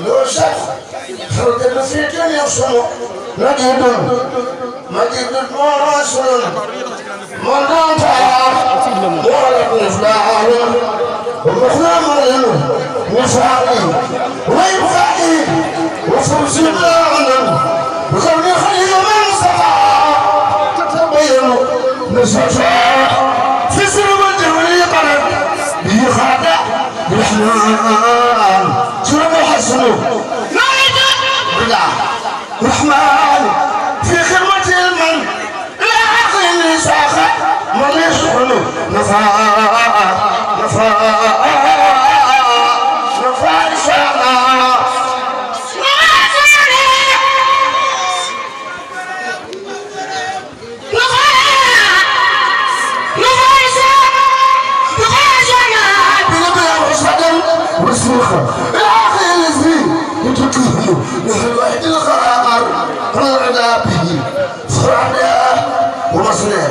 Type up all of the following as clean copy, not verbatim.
لو شيخ خرج في الدنيا صنع مجيد مواصل منطقة ولد نفلاه ومخلام نفعي ويبقى وفوز بلاغنا بقول خليل من سقى تتبين نسفا في سلم الدولي قرب به خاطئ بالرحمن سلم حسنه رحمن في خدمة المن لا عقل ساخة من يشغل نفا إن شاء الله والسيخة العاقل الذي يتكلم الواحد القرار رضا به فرعنا ومصنع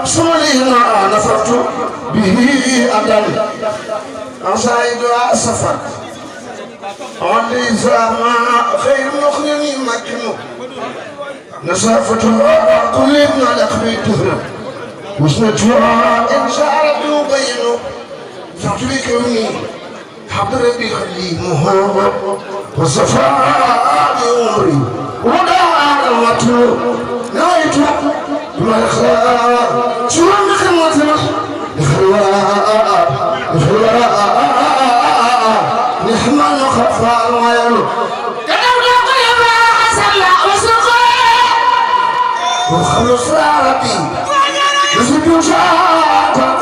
سملينا نفرت به أبدا أصعد السفر وليس ما خير مخرني مكنه نصافتها قلبنا لقبيتها وسنتها إن شاء الله يبينه فاكركني حضر بخليمه وصفاء بعمري ودعا المطلوب نويت بما يخلق شو بخدمتنا الخلاء نحمل خفاء ويلو كتبنا قلبا حسنا وسقا وخلص ربي يسجد شاكا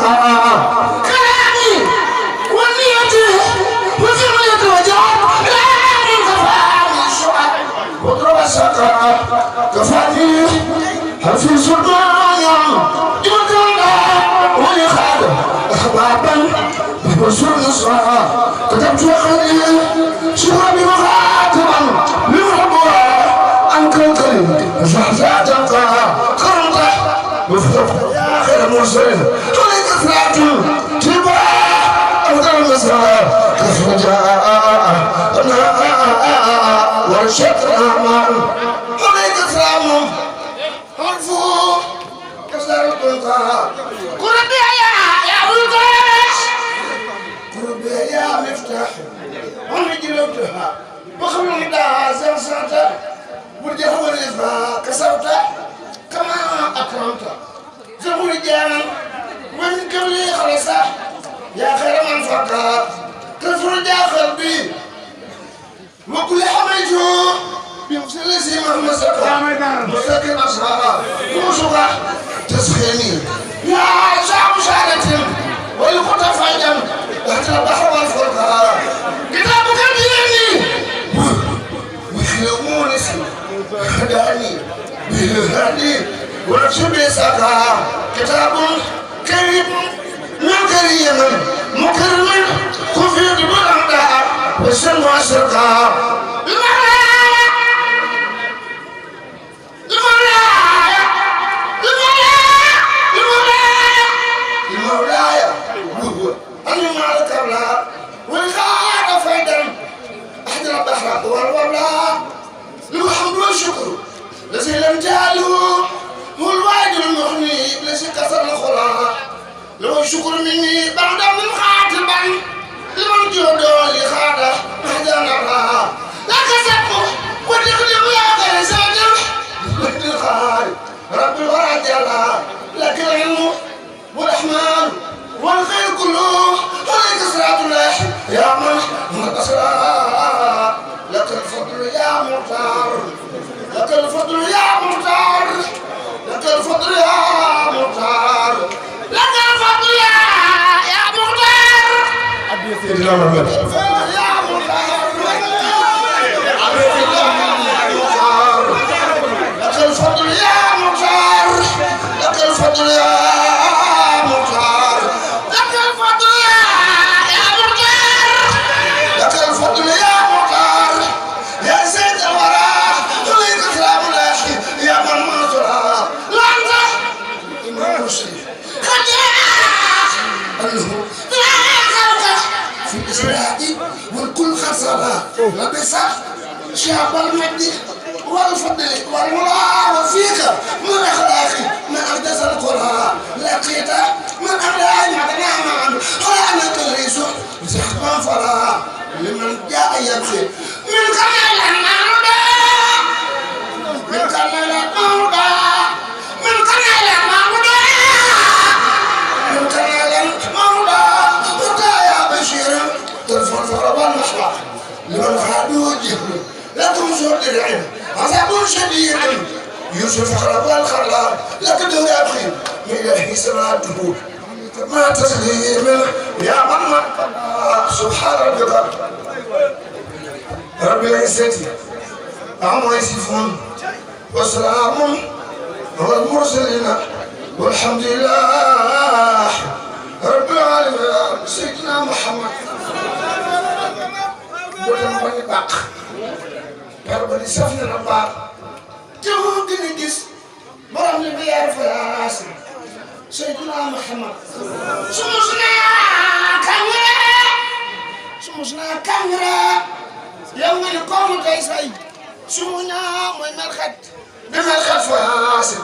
كفاني في سلطان يمكننا ولخالد أحبابا بوصول نصرا كتبت وخلي شرابي مخاطبا لمحبها عنك الكريم زحزات قرمته وفتح يا خير مرسلين عليك فلات تبا أفضل المسرى كيف جاء ورشد الأعمال عليك سلام عرفوا كسر القنطار قربي يا بلقاش قربي يا مفتاح عمي جلوبتها وخلوني دا زرساته برجع هو الإفراء كسرته كما أكرمته زغولي جانا ومن قبلي خلصه يا خير من فكر كفر داخل بي وكل حميته بمثل سيما مسكة مسكة أسرار ومسكة تسخيني يا شعب شارة والخطة فايدا وحتى البحر والفرقة كتابك الديني ويخلقون اسم هداني بالهدي ونفسي سكة كتاب كريم من كريم مكرم كفيد بالأمداء والسلم والسرقة المولاي وهو أني مع الكبلة والغاية فيدا أحد البحر والوبلاء له الحمد والشكر الذي لم جعله هو الواحد المغني الذي كسر الخلاء له الشكر مني بعد من خاطبا لمن جودوا لخاطه مهدانا الله لا كسبه ودخلوا يا غير سادر لك الخير رب الورى جل لك العلم والرحمن والخير كله عليك صلاة الله يا من لك الفضل يا مختار لك الفضل يا مختار لك الفضل يا مختار لك الفضل يا مختار يا مختار لك الفضل يا مختار لك الفضل يا مختار لك الفضل يا مختار لك الفضل يا مختار يا سيد الورى تريد كلام الله يا من منصورا لا انت امام مسلم خديعه انه لا خلق في الاسراء والكل خسر الورى لبس شعب المجد والفضل والملا وفيك من اخلاقي من اقدس القرى لقيت من ابلاء معنا معا وانا تليس زحما فرا لمن جاء يبكي من كمال المعروضة من كمال المعروضة من كمال المعروضة من كمال المعروضة وتا يا بشير ترفع الفرا والمحبة لمن فادوا الجهل لا تنصر العين عذاب شديد يوسف خرب الخراب لكن دور أبخي من إلهي سراته ما تسليم يا من سبحان ربك رب العزة عما يصفون وسلام على المرسلين والحمد لله رب العالمين سيدنا محمد ولم يبق يربى لسفن الأبار تهون كنجس برام لبيار فلاسي سيدنا محمد سمسنا كاميرا يوم القوم كيساي سمونا موي ملخت بملخت فلاسي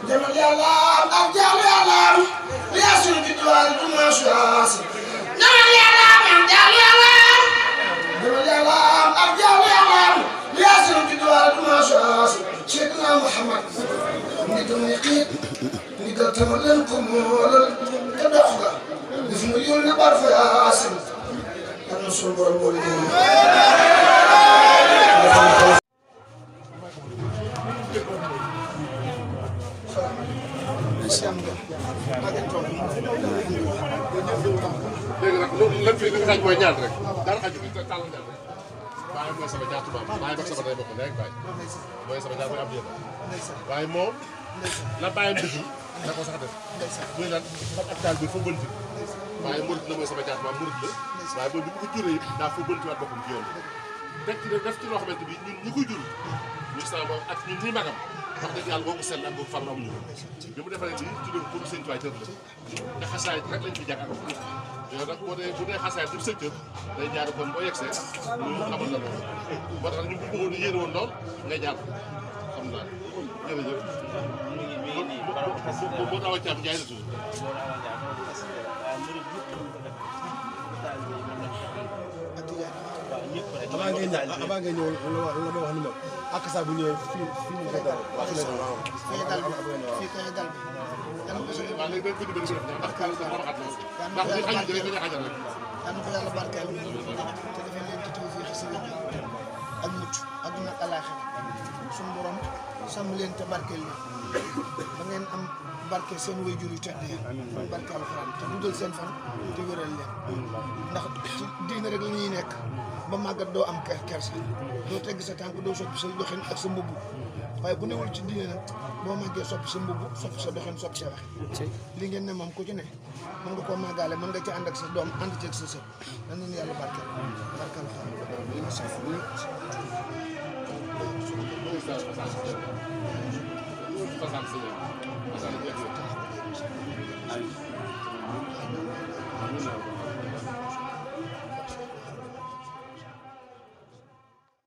جمال يا الله أرجال يا الله لياسر بدوال دماش ياسي جمال يا الله أرجال يا الله جمال يا الله أرجال يا الله لياسر بدوال دماش ياسي سيدنا محمد ندم يقين ندم تملنكم ولل تدخل نفهم يقول نبار في عاصم الرسول والمولدين léegi nag loolu lan fi li nga xaaj mooy ñaan rek dara xaju fi tàll ñaan rek bàyyi mooy sama jaatu baam bàyyi bak sama day bokk nekk bàyyi mooy sama jaar mooy am yéen waaye moom la bàyyam deful da ko sax def muy lan xam ak taal bi fa bënti waaye murit la mooy sama jaatu baam murit la waaye boobu bi bu ko juree yëpp daa fa bënti waat boppam ci yoon teg ci def ci loo xamante bi ñun ñi koy jur ñu sama ak ñun ñi magam wax dëgg yàlla boobu sell ak boobu farlu amuñu bi mu defaree lii ci pour sëñ tuwaay tër la te xasaay rek lañ fi jàng yow nag bu dee xasaay dib sa cër day jaar kon boo yegsee ñu xamal la loolu moo tax ñu bu bëggoon yéene woon lool ngay jaar xam naa jërëjëf moo daaw a caam njaay la tudd avant ngay ñëw la ma wax ni ma ak saa bu ñëwee fii ñu koy dal waaw léegi dañ ko dimbali ko def ndax kaw sax dama xat lool ndax li xajul rek dañuy xajal rek yàlla ko yàlla barkeel te defal leen ci tawfiix si wér ak mucc àdduna ak alaaxira suñu borom sàmm leen te barkeel leen ba ngeen am barke seen waajur yu tedd yi barke alxuraan te dugal seen fan te wéral leen ndax ci diine rek la ñuy nekk ba màggat doo am kersa doo tegg sa tànk doo soppi sa doxin ak sa mbubb waaye bu newul ci diine nag boo màggee soppi sa mbubb soppi sa doxin soppi sa wax li ngeen ne moom ku ci ne mën nga koo màggaale mën nga ci ànd ak sa doom ànd ceeg sa sët dan nañu yàlla barkeel barkeel